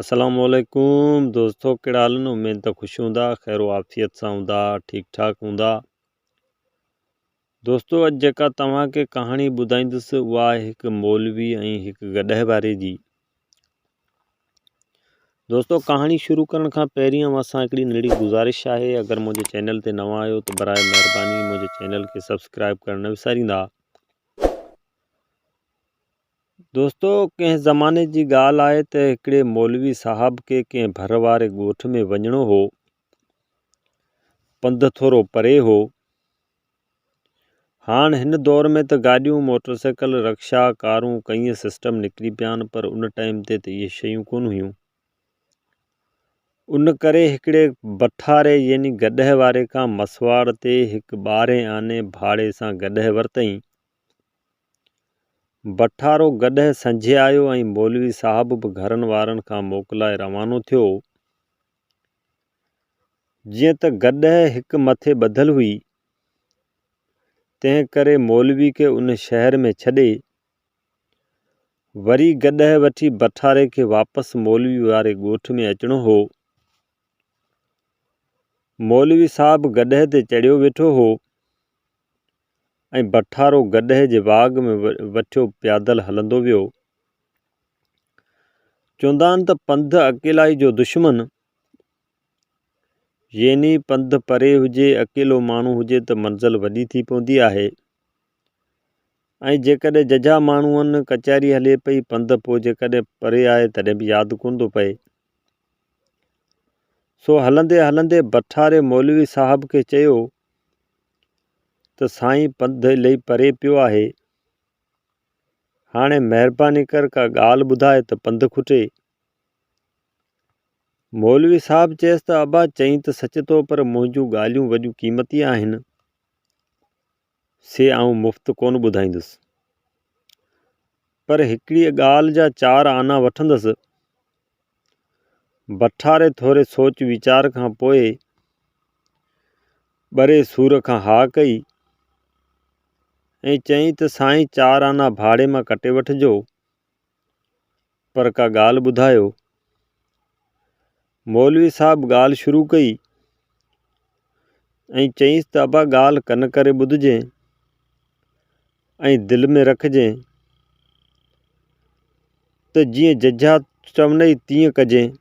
السلام عليڪم دوستو ڪهڙا حال آهن اميد ته خوش هوندا خير و عافيت سان هوندا ٺيڪ ٺاڪ هوندا دوستو اڄ جيڪا توهان کي ڪهاڻي ٻڌائيندس اها آهي هڪ مولوي ۽ هڪ گڏهه واري جي دوستو ڪهاڻي شروع ڪرڻ کان پهرين اوهان سان هڪڙي ننڍڙي گذارش آهي اگر منهنجي چينل تي نوان آهيو ته برائي مهرباني منهنجي چينل کي سبسڪرائب ڪرڻ نه وساريندا دوستو ڪنهن زماني جي ڳالهه آهي ته هڪڙي مولوي صاحب کي ڪنهن ڀر واري ڳوٺ ۾ وڃڻو هو. پنڌ ٿورو پري هو. هاڻ هن دور ۾ ته گاڏيون، موٽر سائيڪل، رڪشا، ڪارون ڪئين سسٽم نڪري پيا آهن پر ان ٽائيم تي ته اهي شيون ڪونه هيون. ان ڪري هڪڙي بٺاري يعني گڏهه واري کان مسواڙ تي هڪ ٻارهين آني ڀاڙي سان گڏهه ورتئين. بٺارو گڏهه سنجهي آيو ۽ مولوي صاحب به گهرن وارن کان موڪلائي روانو ٿيو. جيئن ته گڏهه هڪ مٿي ٻڌل هئي، تنهن ڪري مولوي کي ان شهر ۾ ڇڏي، وري گڏهه وٺي بٺاري کي واپس مولوي واري ڳوٺ ۾ اچڻو هو. مولوي صاحب گڏهه تي چڙهيو ويٺو هو. ۽ بٺارو گڏهه جي واڳ ۾ وٺيو پيادل هلندو ويو. چوندا آهن ته پنڌ اڪيلائي جو دشمن، يعني پنڌ پري هجي اڪيلو ماڻهو هجي ته منزل وڏي ٿي پوندي آهي ۽ جيڪڏهن ججها ماڻهو آهن ڪچهري هلي پئي پنڌ پوء جيڪڏهن پري آهي تڏهن به ياد ڪونه ٿو پئي. سو هلندي هلندي بٺاري مولوي صاحب کي چيو ته سائين پنڌ الهي پري پيو آهي، هاڻي مهرباني ڪر ڪا ڳالهه ٻڌاء ته پنڌ کٽي. مولوي صاحب چيس ته ابا چئين ته سچ ٿو پر منهنجون ڳالهيون وڏيون قيمتي آهن، سي آئون مفت ڪونه ٻڌائيندس، پر هڪڙيء ڳالهه جا چار آنا وٺندس. بٺاري ٿوري سوچ ويچار کان پوء ٻري سور کان ها ڪئي ۽ چيائين ته سائين چار آنا ڀاڙي مان ڪٽي وٺجو، پر ڪا ڳالهه ٻڌايو. مولوي صاحب ڳالهه شروع ڪئي ۽ چيائينس ته ابا ڳالهه ڪن ڪري ٻڌجين ۽ دل ۾ رکجين ته جيئن ججها چونئي تيئن ڪجين.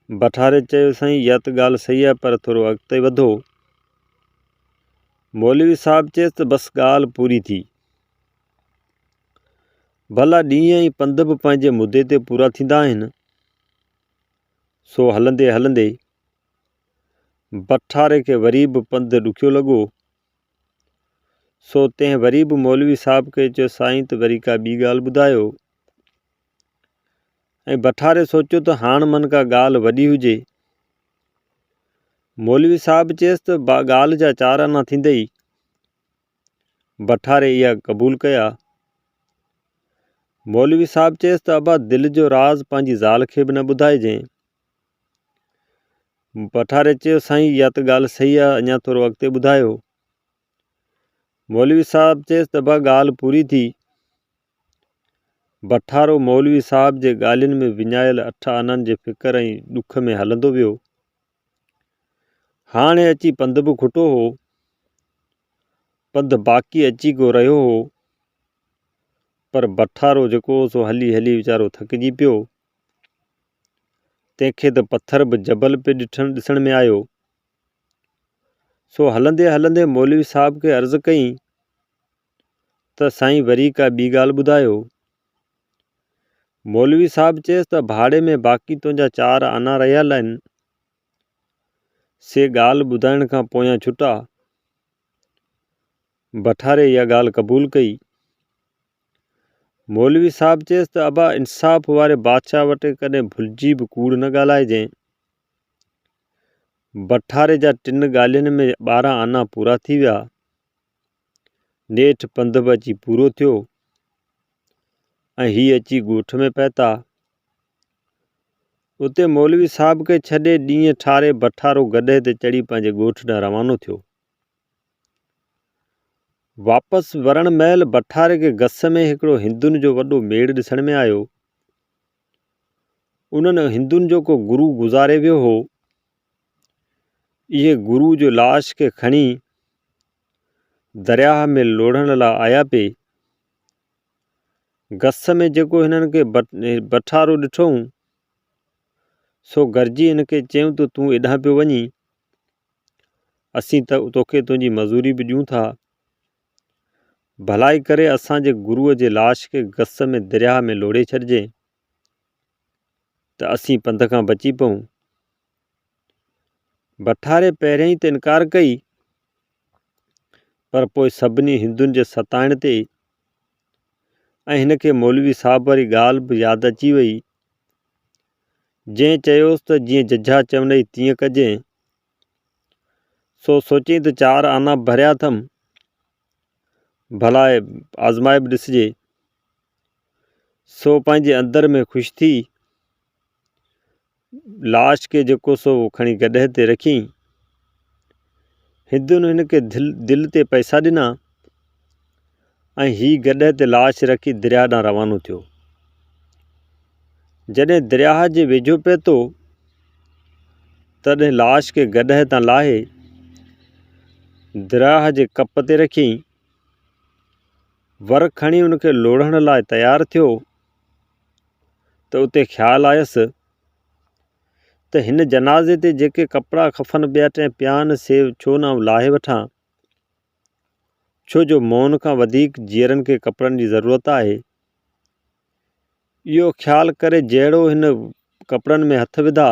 بٺاري چيو سائين اها ته ڳالهه صحيح آهي پر ٿورو اڳتي وڌو. مولوي صاحب چيس ته بس ڳالهه پوري ٿي. ڀلا ڏينهن ۽ پنڌ به پنهنجي مدي تي پورا ٿيندا آهن. سو هلندي هلندي بٺاري کي وري به پنڌ ڏکيو لڳو. سو تنهن وري به مولوي صاحب کي چيو سائين ته وري ڪا ٻي ڳالهه ٻڌايو. ۽ بٺاري سوچيو ته هاڻ من ڪا ڳالهه وڏي هجي. مولوي صاحب چيس ته ڳالهه جا چار آنا ٿيندئي. بٺاري اها قبول ڪيا. مولوي صاحب چيس ته ابا دل جو راز پنهنجي زال کي به نه ٻڌائجين. بٺاري چيو سائين اها ته ڳالهه صحيح آهي اڃا ٿورو اڳتي ٻڌايو. مولوي صاحب چيس ته ابا ڳالهه پوري ٿي. بٺارو مولوي صاحب جي ڳالهين ۾ وڃايل اٺ آنن جي فڪر ۽ ڏک ۾ هلندو ويو. هاڻي اچي پنڌ به کٽو هو. پنڌ باقي اچي ڪو رهيو هو، پر بٺارو جيڪو هو سو هلي هلي ويچارو ٿڪجي پيو. تنهن کي ته پٿر به جبل پئي ڏٺڻ ڏسڻ ۾ آيو. سو هلندي هلندي مولوي صاحب کي عرض ڪئين ته سائين وري ڪا ٻي ڳالهه ٻڌايو. مولوي صاحب چيس ته ڀاڙي ۾ باقي تنهنجا چار آنا رهيل آهن، سي ڳالهه ٻڌائڻ کان پويان ڇٽا. بٺاري اها ڳالهه قبول ڪئي. مولوي صاحب چيس ته ابا انصاف واري بادشاهه وٽ ڪڏهن ڀلجي به ڪوڙ نه ڳالهائجين. بٺاري جا ٽن ڳالهين ۾ 12 آنا پورا ٿي ويا. نيٺ پنڌ به اچي پورو ٿيو ۽ هي اچي ڳوٺ ۾ پهتا. اتي مولوي صاحب کي ڇڏي ڏينهن ٺاري بٺارو گڏهه تي چڙهي پنهنجي ڳوٺ ڏانهن روانو ٿيو. واپس ورڻ مهل بٺاري کي گس ۾ هڪڙو هندن جو وڏو ميڙ ڏسڻ ۾ آيو. انهن هندن جو ڪو گرو گذاري ويو هو. اهي گرو جو لاش کي کڻي درياهه ۾ لوڙهڻ لاء آيا پئي. گس ۾ جيڪو هنن کي بٺارو ڏٺو هون، سو گرجي هن کي چيائون ته تون ايڏانهن پيو وڃين، اسين ته توکي تنهنجي مزوري به ڏيون ٿا. ڀلائي ڪري اسان جي گروء جي لاش کي گس ۾ درياهه ۾ لوڙهي ڇڏجين ته اسين پنڌ کان بچي پئون. بٺاري پهريائين ته انڪار ڪئي، پر پوء سڀني هندن جي ستائڻ تي ۽ هن کي مولوي صاحب واري ڳالهه به ياد اچي وئي، جنهن چيوس ته جيئن ججها چونئي تيئن ڪجين. سو سوچيائين ته چار آنا ڀريا اٿم، ڀلا آزمائي به ڏسجي. سو پنهنجي اندر ۾ خوش ٿي لاش کي جيڪو سو کڻي گڏهه تي رکيائين. هندن هن کي دل تي پئسا ڏنا ۽ هي گڏهه تي لاش رکي درياهه ڏانهن روانو ٿيو. جڏهن درياهه جي ويجهو پهتو، تڏهن لاش کي گڏهه تان لاهي درياهه جي ڪپ تي رکيائين. ور کڻي ان کي لوڙهڻ لاء تيار ٿيو ته اتي خيال آيس ته هن جنازي تي جيڪي ڪپڙا ڪفن ٻيا ٽي پيا آهن سي ڇو نه آئون لاهي وٺان، ڇو جو مئن کان وڌيڪ جيئرن کي ڪپڙن جي ضرورت آهي. اهو خيال ڪري جهڙو هن ڪپڙن ۾ هٿ وڌا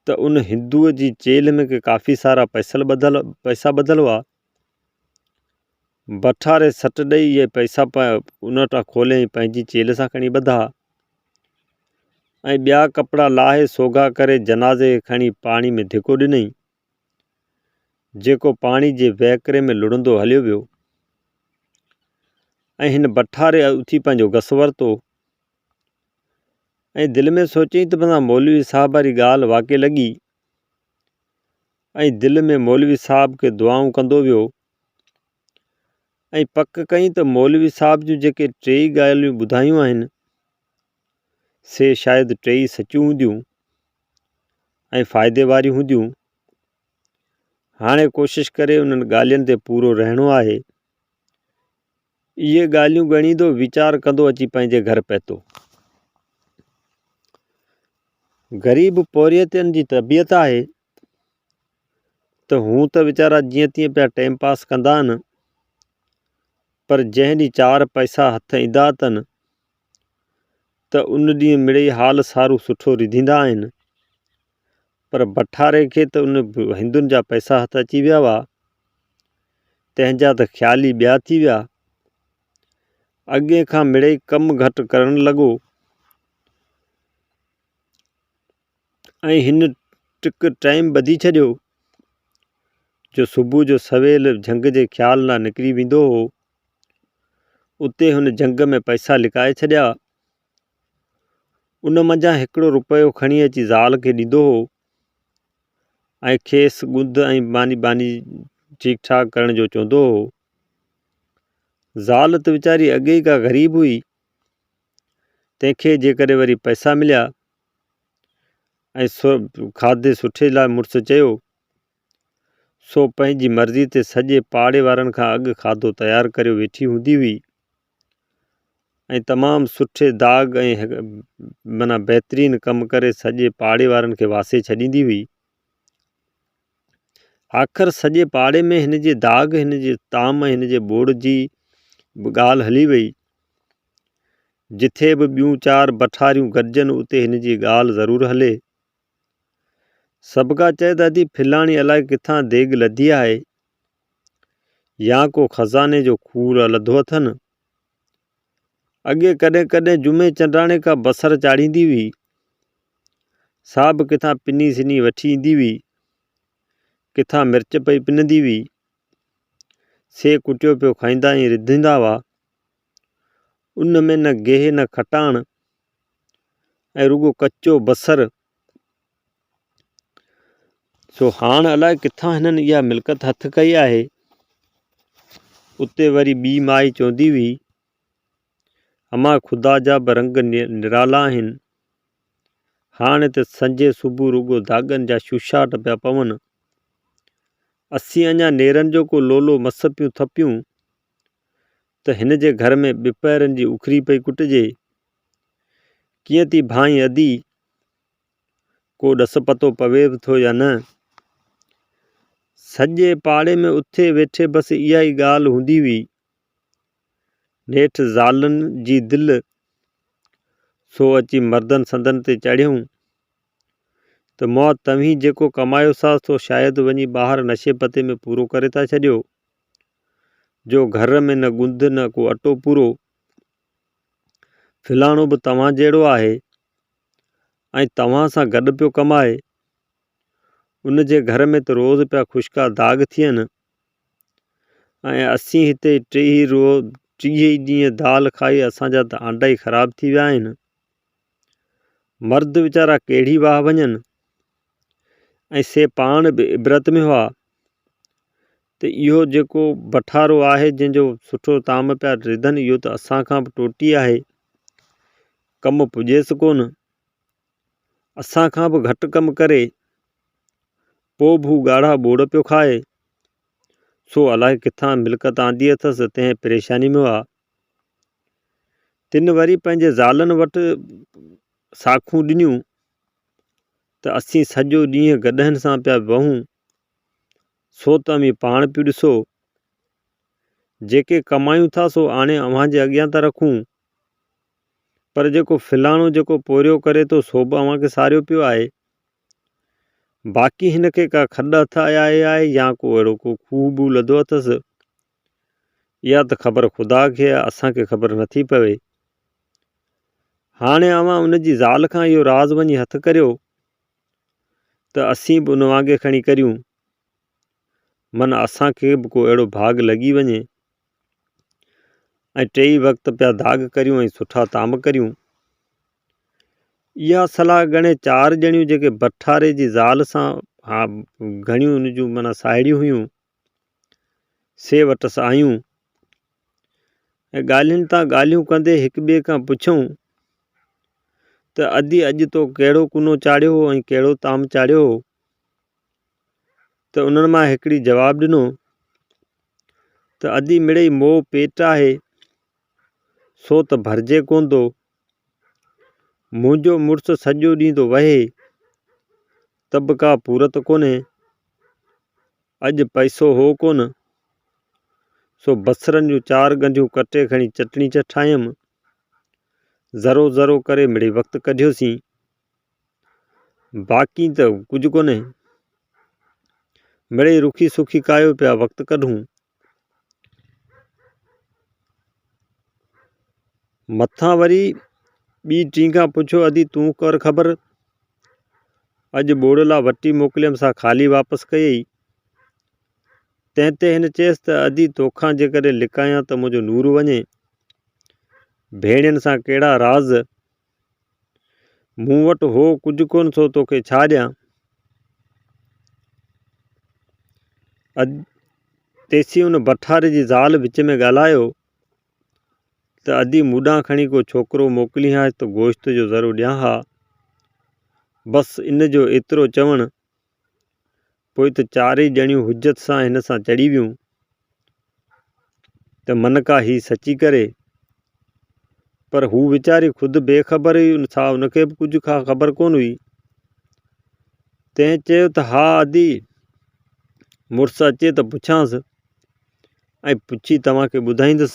ته ان هندوء جي چيلهه ۾ ڪي ڪافي سارا پئسل ٻڌل پئسا ٻڌل هئا. بٺاري سٽ ڏئي اهي پئسا ان وٽان کولي ۽ پنهنجي چيلهه سان کڻي ٻڌا ۽ ٻيا ڪپڙا لاهي سوگها ڪري جنازي کي کڻي پاڻي ۾ ڌڪو ڏنائين، جيڪو پاڻي جي وهڪري ۾ لڙهندو هليو ويو. ۽ هن بٺاري اٿي پنهنجو گس ورتو ۽ دل ۾ سوچيائين ته متان مولوي صاحب واري ڳالهه واقعي لڳي ۽ دل ۾ مولوي صاحب کي دعائون ڪندو ويو ۽ پڪ ڪيائين ته مولوي صاحب جون جيڪي ٽيئي ڳالهيون ٻڌايون آهن سي شايد ٽيئي سچيون هونديون ۽ فائدي واريون هونديون. هاڻي ڪوشش ڪري انهن ڳالهين تي پورو رهڻو آهي. اهي ڳالهيون ڳڻيندو ويچار ڪندو اچي پنهنجي گهر پهتو. غريب پورهيتن جي طبيعت آهي ته هو ته ويچارا جيئن تيئن پيا ٽيم پاس ڪندا آهن پر جنهن ڏينهن چار پئسا هٿ ايندا اٿن ته ان ڏينهن مڙئي حال سارو سٺو رڌيندا آهن. پر بٺاري کي ته ان هندن جا پئسا هٿ اچي ويا هئا، تنهن جا ته خيال ئي ٻيا ٿي ويا. اڳئين کان مڙئي ڪم گهٽ ڪرڻ لڳو ۽ هن ٽڪ ٽائيم ٻڌي ڇڏيو جو صبح جو سويل جهنگ جي خيال لاء نڪري ويندو هو. اتي هن جهنگ ۾ پئسا لڪائي ڇڏيا. ان منجهان هڪڙو رپيو کڻي اچي زال کي ڏيندو هو ۽ کيس ڳنڌ ۽ ماني ٻاني ٺيڪ ٺاڪ ڪرڻ جو چوندو هو. زال ته ويچاري اڳي ئي ڪا غريب هئي، تنهن کي جيڪڏهن وري پئسا مليا ۽ کاڌي سٺي لاء مڙس چيو، سو پنهنجي مرضي تي سڄي پاڙي وارن کان اڳ کاڌو تيار ڪريو ويٺي هوندي هئي. ۽ تمام سٺي داغ ۽ معنيٰ بهترين ڪم ڪري سڄي پاڙي وارن کي واسي ڇڏيندي هئي. آخر سڄي پاڙي ۾ هن جي داغ، هن جي طعام ۽ هن جي ٻوڙ جي به ڳالهه هلي وئي. جٿي به ٻيون چار بٺاريون گڏجن اتي هن جي ڳالهه ضرور هلي. سڀڪا چئي ته ادي فلاڻي الائي ڪٿان ديڳ لڌي آهي. يا ڪو خزاني جو کوڙ لڌو اٿن. اڳي ڪڏهن ڪڏهن جمعي چنڊاڻي ڪا بصر چاڙهيندي هئي، سا به ڪٿان پني سني وٺي ايندي هئي، ڪٿان مرچ پئي پنندي هئي، سي ڪٽيو پيو کائيندا ۽ رڌيندا هئا. ان ۾ نه گيهه نه کٽاڻ ۽ رڳو ڪچو بصر. سو هاڻ الائي ڪٿان هنن اها ملڪيت هٿ ڪئي آهي. اتي وري ٻي مائي چوندي هئي، امان خدا جا به رنگ نرالا آهن. هاڻي ته سنجهي صبح رڳو داڳن جا شوشاٽ پيا پون. اسين اڃا نيرن جو ڪو لولو مس پيون ٿپيون ته هن جي گهر ۾ ٻپهرن جي اکري پئي ڪٽجي. ڪيئن ٿي ڀانئين ادي، ڪو ڏس پتو پوي به ٿو يا نه؟ سڄي پاڙي ۾ اٿي ويٺي بس اها ئي ڳالهه هوندي هئي. نيٺ زالن جي دل سو اچي مردن سندن تي چڙهيون ته مئا توهين جيڪو ڪمايو سا سو شايد وڃي ٻاهر نشي پتي ۾ پورو ڪري ٿا ڇڏيو، جو گهر ۾ نه ڳنڌ نه ڪو اٽو پورو. فلاڻو به توهان جهڙو آهي ۽ توهان سان گڏ پيو ڪمائي. ان جي گهر ۾ ته روز پيا خشڪا داغ ٿين. ۽ اسين هتي ٽيهه ئي ڏينهن دال کائي اسان جا ته آنڊا ئي خراب ٿي ويا آهن. مرد ويچارا ڪهڙي واهه وڃن ۽ سي پاڻ به عبرت ۾ هئا ته اهو جيڪو بٺارو آهي جنهن جو سٺو طعام پيا رڌن اهو ته اسان کان به ٽوٽي آهي ڪم پڄيس ڪونه. اسان کان به گهٽ ڪم ڪري، پوء به هو ڳاڙها ٻوڙ پيو کائي، سو الائي ڪٿان ملڪت آندي اٿس، تنهن پريشاني ۾ هئا. تن وري پنهنجي زالن وٽ ساکون ڏنيون ته اسين سڄو ڏينهن گڏهن سان پيا وهون، سو ته اوهين پاڻ پيو ڏسو. جيڪي ڪمايون ٿا سو آڻي اوهان جي اڳيان ٿا رکون. پر جيڪو فلاڻو جيڪو پورهيو ڪري ٿو سو به اوهان کي ساريو پيو آهي. باقي هن کي ڪا کڏ هٿ آئي آهي يا ڪو اهڙو ڪو کوهه ٻوهه لڌو اٿس، اها ته خبر خدا کي آهي، اسان کي خبر نٿي پوي. هاڻي اوهان ان جي زال کان اهو راز وڃي هٿ ڪريو ته اسين به ان وانگي کڻي ڪريون، من اسان کي به ڪو اهڙو ڀاڳ لڳي وڃي. ۽ ٽيئي وقت پيا داغ ڪريون ۽ سٺا طعام ڪريون. اها صلاح ڳڻي چار ڄڻيون جيڪي بٺاري جي زال سان گهڻيون ان جون معنيٰ ساهيڙيون هيون، سي وٽس آيون ۽ ڳالهين تان ڳالهيون ڪندي هڪ ٻئي کان پڇيائون ته ادي اڄ تو ڪهڙو ڪنو چاڙهيو هو ۽ ڪهڙو طعام چاڙهيو هو؟ ته انهن مان هڪڙي جواب ڏنو ته ادي مڙئي مئو پيٽ آهي، سو ته ڀرجي ڪونه ٿو. منهنجو مڙس سڄو ڏينهن ٿو وهي، ته به ڪا پورت ڪونهي. اڄ پئسو هو ڪونه، سو بصرن جون چار ڳنڍيون ڪٽي کڻي چٽڻي چٺايم. ذرو ذرو ڪري مڙئي وقت ڪڍيوسين. باقي ته ڪجهه ڪونهي. مڙئي رکي سکي ڪاهيو پيا وقت ڪڍون. مٿان وري ٻي ٽين کان پڇيو ادي تون ڪر خبر اڄ ٻوڙلا وٽي موڪليم سا خالي واپس ڪيئي. تنهن تي هن چيس ته ادي توکان جيڪڏهن لڪايان ته منهنجو نور وڃي. ڀيڻين سان ڪهڙا راز. مون وٽ هو ڪجهه ڪونه سو توکي ڇا ڏيان؟ تيسين ان بٺاري جي زال وچ ۾ ڳالهايو ته ادي مون ڏانهن کڻي ڪو ڇوڪرو موڪلين ها ته گوشت جو ذرو ڏيان ها. بس ان جو ايترو چوڻ پوء ته چارئي ڄڻيون حجت سان هن سان چڙهي ويون ته من ڪا هي سچي ڪري. پر هو ويچاري خود بي خبر هئي سا ان کي به ڪجهه کا خبر ڪونه هئي. تنهن چيو ته ها ادي مڙس اچي ته پڇانس ۽ پڇي توهان کي ٻڌائيندس.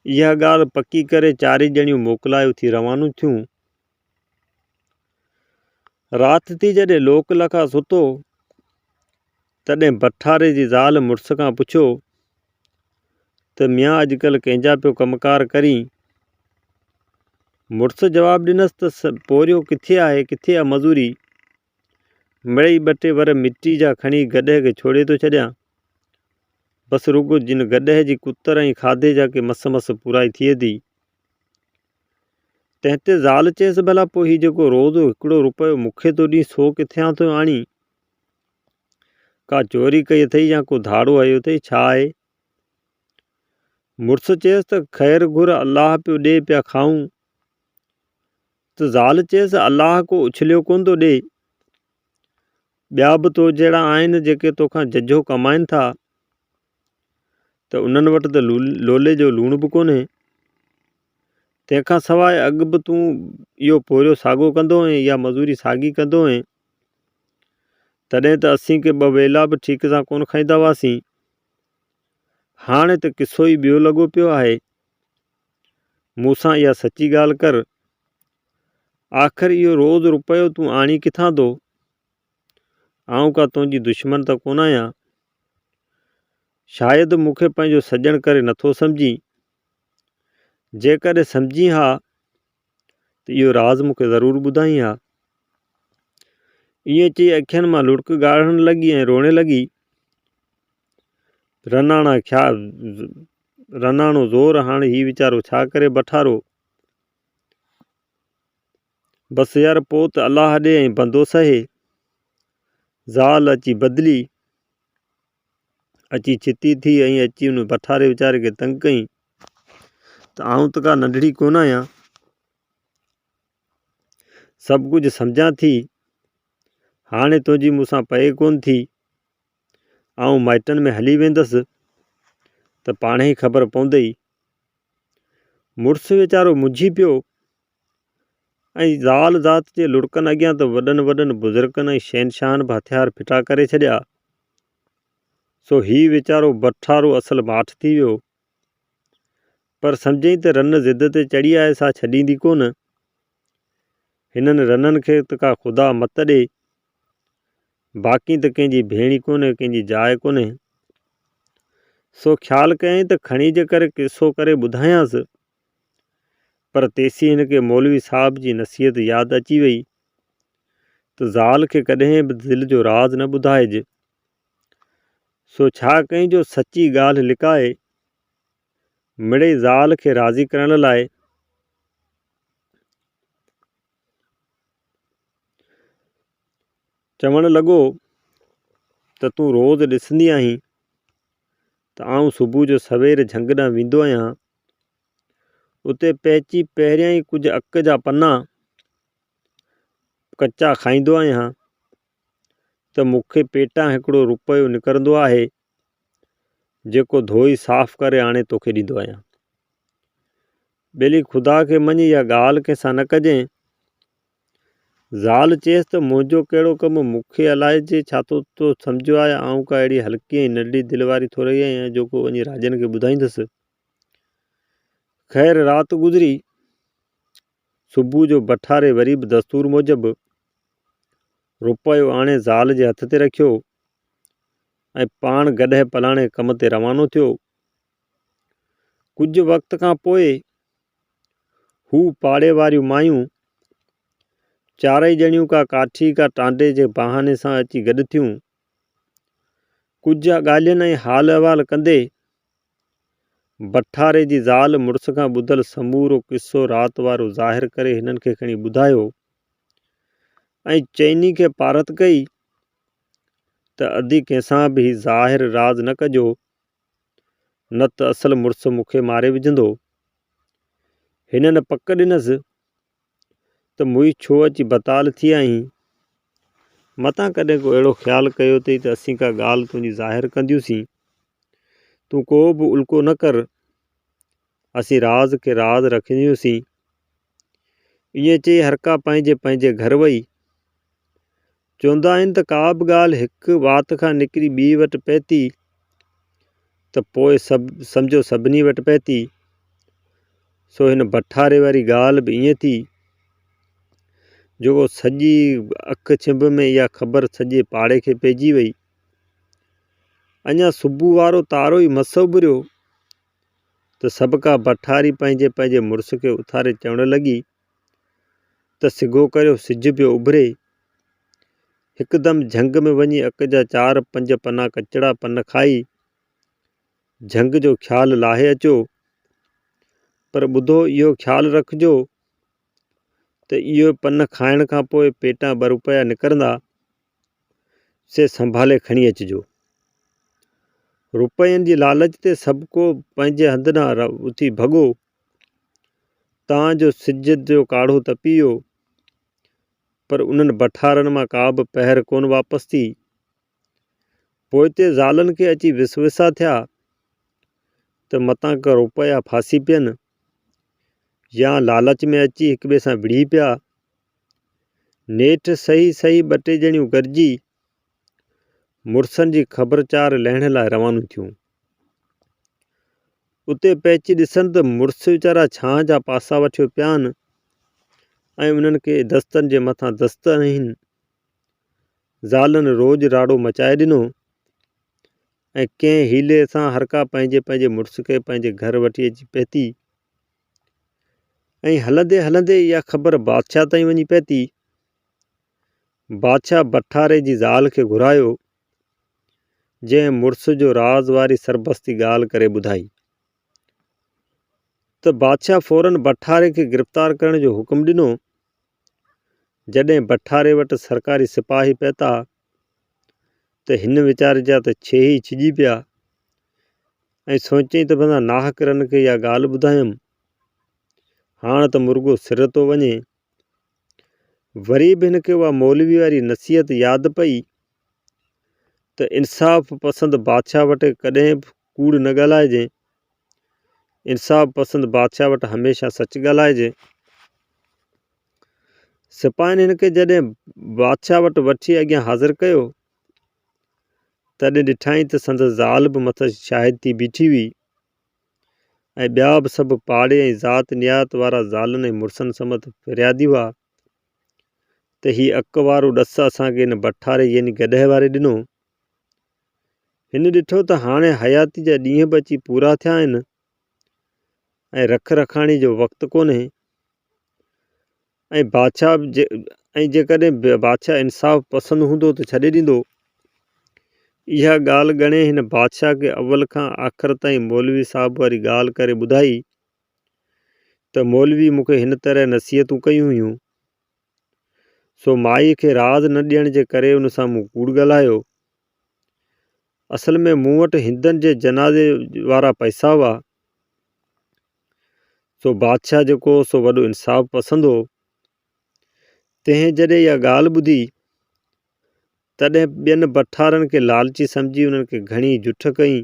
اها ڳالهه پڪي ڪري چارئي ڄڻيون موڪلائي اٿي روانيون ٿيون. رات ٿي جڏهن لوڪ لکا ستو، تڏهن بٺاري جي زال مڙس کان پڇيو ته ميان اڄڪلهه ڪنهن جا پيو ڪم ڪار ڪرين؟ مڙس جواب ڏنس ته پورهيو ڪٿي آهي، ڪٿي آ مزوري؟ مڙئي ٻه ٽي ور مٽي جا کڻي گڏهه کي ڇوڙي ٿو ڇڏيان. بس رڳو جن گڏهه جي ڪتر ۽ کاڌي جا ڪي مس مس پورائي ٿئي ٿي. تنهن تي زال چيس، ڀلا پوء هي جيڪو روز هڪڙو روپيو مون کي ٿو ڏين سو ڪٿيان ٿو آڻين؟ ڪا چوري ڪئي اٿئي يا ڪو ڌاڙو هنيو اٿئي، ڇا آهي؟ مڙس چيس ته خير گهر الله پيو ڏي پيا کائون. ته زال چيس، الله ڪو اڇليو ڪونه ٿو ڏئي. ٻيا به تو جهڙا آهن جيڪي توکان ججهو ڪمائين ٿا ته انهن وٽ ته لولي جو لوڻ به ڪونهي. تنهن کان سواء اڳ به تون اهو پورهيو ساڳو ڪندو هئين، اها مزوري ساڳي ڪندو هئين، تڏهن ته اسين ڪي ٻه ويلا به ٺيڪ سان ڪونه کائيندا هئاسين. هاڻي ته قصو ئي ٻيو لڳو پيو آهي. مون سان اها سچي ڳالهه ڪر. آخر اهو روز روپيو تون آڻين ڪٿان ٿو؟ آئون ڪا تنهنجي دشمن ته ڪونه آهيان. شايد مون کي پنهنجو سڄڻ ڪري نٿو سمجهين. جيڪڏهن سمجهين ها ته اهو راز مون کي ضرور ٻڌائين ها. ائين چئي اکين مان لڙڪ ڳاڙڻ لڳي ۽ روئڻ لڳي. رناڻا کيا رناڻو زور هاڻ هي ويچارو ڇا ڪري بٺارو. بس يار پوء ته الله ڏي ۽ بندو سهي. زال اچي بدلي. اچي ڇتي ٿي ۽ اچي ان بٺاري ويچاري کي تنگ ڪئين ته آئون ته ڪا ننڍڙي ڪونه آهيان. سڀ ڪجهه سمجهان ٿي. هاڻي تنهنجي مون سان پئي ڪونه ٿي. آئون مائٽن ۾ هلي ويندس ته پاڻهي خبر پوندئي. مڙس ويچارو منجهي پيو ۽ زال ذات جي لڙڪن اڳيان ته وڏن وڏن بزرگن ۽ شهنشاهن به هٿيار ڦٽا ڪري ڇڏيا. سو هي ويچارو بٺارو اصل ماٺ ٿي ويو. پر سمجهيائين ته رن ضد تي چڙهي آهي سا ڇڏيندي ڪونه. هنن رنن کي ته ڪا خدا مت ڏي. باقي ته ڪنهن جي ڀيڻ ئي ڪونهي، ڪنهن جي جاء ڪونهي. سو خيال ڪيائين ته کڻي جيڪر قصو ڪري ٻڌايانس. پر تيسين هن کي مولوي صاحب جي نصيحت ياد اچي وئي ته زال کي ڪڏهن به دل جو راز نه ٻڌائج. سو ڇا ڪيائين جو سچي ڳالهه لڪائي، مڙئي زال کي راضي ڪرڻ لاء چوڻ لڳو ته تون روز ڏسندي آهين ته آئون صبح جو سوير جهنگ ڏانهن ويندو آهيان. اتي پهچي پهريائين ڪجهه اڪ جا پنا ڪچا کائيندو آهيان ته مون کي پيٽان هڪڙو روپيو نڪرندو آهي، جيڪو ڌوئي صاف ڪري آڻي توکي ڏيندو آهيان. ٻيلي خدا کي مڃ اها ڳالهه ڪنهن سان نه ڪجين. زال چيس ته منهنجو ڪهڙو ڪم، مون کي الائجي ڇا ٿو تو سمجهيو آهي، آئون ڪا اهڙي هلڪي ۽ ننڍڙي دل واري ٿورئي آهيان جو ڪو وڃي راڄن کي ٻڌائيندس. خير رات گذري. صبح جو بٺاري وري به دستور موجب روپيو آڻي زال جي هٿ تي رکيو ۽ پاڻ گڏهه پلاڻي ڪم تي روانو ٿيو. ڪجهه وقت کان پوء هو پاڙي واريون مايون چارئي ڄڻيون ڪا ڪاٺي ڪا ٽانڊي جي بهاني سان اچي گڏ ٿيون. ڪجهه ڳالهين ۽ حال احوال ڪندي بٺاري جي زال مڙس کان ٻڌل سمورو قصو رات وارو ظاهر ڪري هنن کي کڻي ٻڌايو ۽ چئني کي پارت ڪئي ته ادي ڪنهن سان به هي ظاهر راز نه ڪجو. نه ته اصل مڙس مون کي ماري وجهندو. هنن پڪ ڏنس ته موئي ڇو اچي بتال ٿي آهين؟ متان ڪڏهن ڪو اهڙو خيال ڪيو اٿئي ته اسين ڪا ڳالهه تنهنجي ظاهر ڪنديونسين. تون ڪو به الڪو نه ڪر. اسين راز کي راز رکنديونسين. ائين چئي هرڪا پنهنجي پنهنجي گهر وئي. چوندا آهن ته ڪا به ڳالهه هڪ وات کان نڪري ٻئي وٽ پهتي ته پوء سڀ سمجهو سڀني وٽ پهتي. سو هن بٺاري واري ڳالهه به ائين ٿي جو سڄي اک ڇنڀ ۾ اها خبر سڄي پاڙي کي پئجي وئي. اڃا صبح وارو تارو ئي مس اڀريو ته سڀڪا بٺاري پنهنجي پنهنجي مڙس کي اٿاري چوڻ لڳي ته سگهو ڪريو سج پيو اڀري. هڪدم جهنگ ۾ وڃي اڪ جا چار پنج پنا ڪچڙا پن کائي جهنگ جو خيال لاهي اچو. پر ٻڌو اهو خيال رکجو ته اهي پن کائڻ کان پوء پيٽان ٻه روپيا نڪرندا سي سنڀالي کڻي اچجو. روپين جي لالچ تي سڀڪو پنهنجي هنڌ ڏانهن اٿي ڀڳو. تان جو سج جو ڪاڙهو تپي ويو. پر انهن بٺارن مان ڪا به پهر ڪونه واپس ٿي. پوئتي زالن کي اچي وسوسا ٿيا ته متان ڪه روپيا ڦاسي پين يا لالچ ۾ اچي هڪٻئي سان وڙهي پيا. نيٺ صحيح صحيح ٻه ٽي ڄڻيون گڏجي مڙسن جي خبرچار لهڻ لاء روانيون ٿيون. اتي پهچي ڏسن ته مڙس ويچارا ڇانهه جا پاسا وٺيو پيا آهن ۽ انهن کي دستن جي مٿان دست آهن. زالن روڄ راڙو مچائي ڏنو ۽ ڪنهن حيلي سان هرڪا پنهنجي پنهنجي مڙس کي پنهنجي گهر وٺي اچي پهتي ۽ هلندي هلندي اها خبر بادشاهه تائين وڃي پهتي. بادشاهه بٺاري جي زال کي گهرايو، جنهن مڙس جو راز واري سربستي ڳالهه ڪري ٻڌائي ته بادشاهه فوراً بٺاري کي گرفتار ڪرڻ جو حڪم ڏنو. جڏهن بٺاري وٽ سرڪاري سپاهي پهتا ته هن ويچاري جا ته ڇيهه ئي ڇڄي پيا ۽ سوچيائين ته ڀلا ناحق رن کي اها ڳالهه ٻڌايم، هاڻ ته مرڳو سر ٿو وڃي. وري به هن کي اها مولوي واري نصيحت ياد پئي ته انصاف پسند بادشاهه وٽ ڪڏهن به ڪوڙ نه ڳالهائجي، انصاف پسند بادشاهه وٽ هميشه سچ ڳالهائجي. سپاهين هن کي جڏهن بادشاهه وٽ وٺي اڳيان حاضر ڪيو، تڏهن ڏٺائين ته سندس زال به مٿس شاهد ٿي بيٺي هئي ۽ ٻيا به سڀ پاڙي ۽ ذات نيات وارا زالن ۽ مڙسن سميت فريادي هئا ته هي اڪ وارو ڏس اسان کي هن بٺاري يعني گڏهه واري ڏنو. هن ڏٺو ته هاڻي حياتي جا ڏينهن به اچي پورا ٿيا آهن ۽ رک رکاڻي جو وقت ڪونهي ۽ بادشاهه ۽ جيڪڏهن بادشاهه انصاف پسند هوندو ته ڇڏي ڏيندو. اها ڳالهه ڳڻي هن بادشاهه کي اول کان آخر تائين مولوي صاحب واري ڳالهه ڪري ٻڌائي ته مولوي مون کي هن طرح نصيحتون ڪيون هيون، سو مائيء کي راز نه ڏيڻ جي ڪري ان سان مون ڪوڙ ڳالهايو. اصل ۾ مون وٽ هندن جي جنازي وارا پئسا هئا، سو بادشاهه جيڪو هو سو وڏو انصاف پسند هو. تنهن جڏهن اها ڳالهه ٻڌي، تڏهن ٻين بٺارن کي لالچي سمجهي انهن کي گهڻي جٺ ڪئي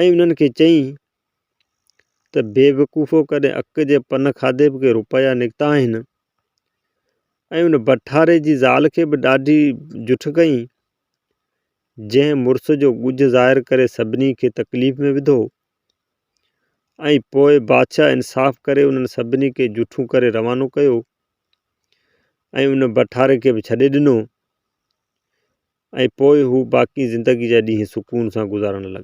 ۽ انهن کي چيائين ته بيوقوفو ڪڏهن اڪ جي پن کاڌي به ڪي روپيا نڪتا آهن ۽ ان بٺاري جي زال کي به ڏاڍي جٺ ڪئي، جنهن مڙس جو ڳجهه ظاهر ڪري سڀني کي تڪليف ۾ وڌو ۽ پوء بادشاهه انصاف ڪري انهن سڀني کي جٺون ڪري روانو ڪيو ۽ ان بٺاري کي به ڇڏي ڏنو ۽ پوء هو باقي زندگي جا ڏينهن سڪون سان گذارڻ لڳا.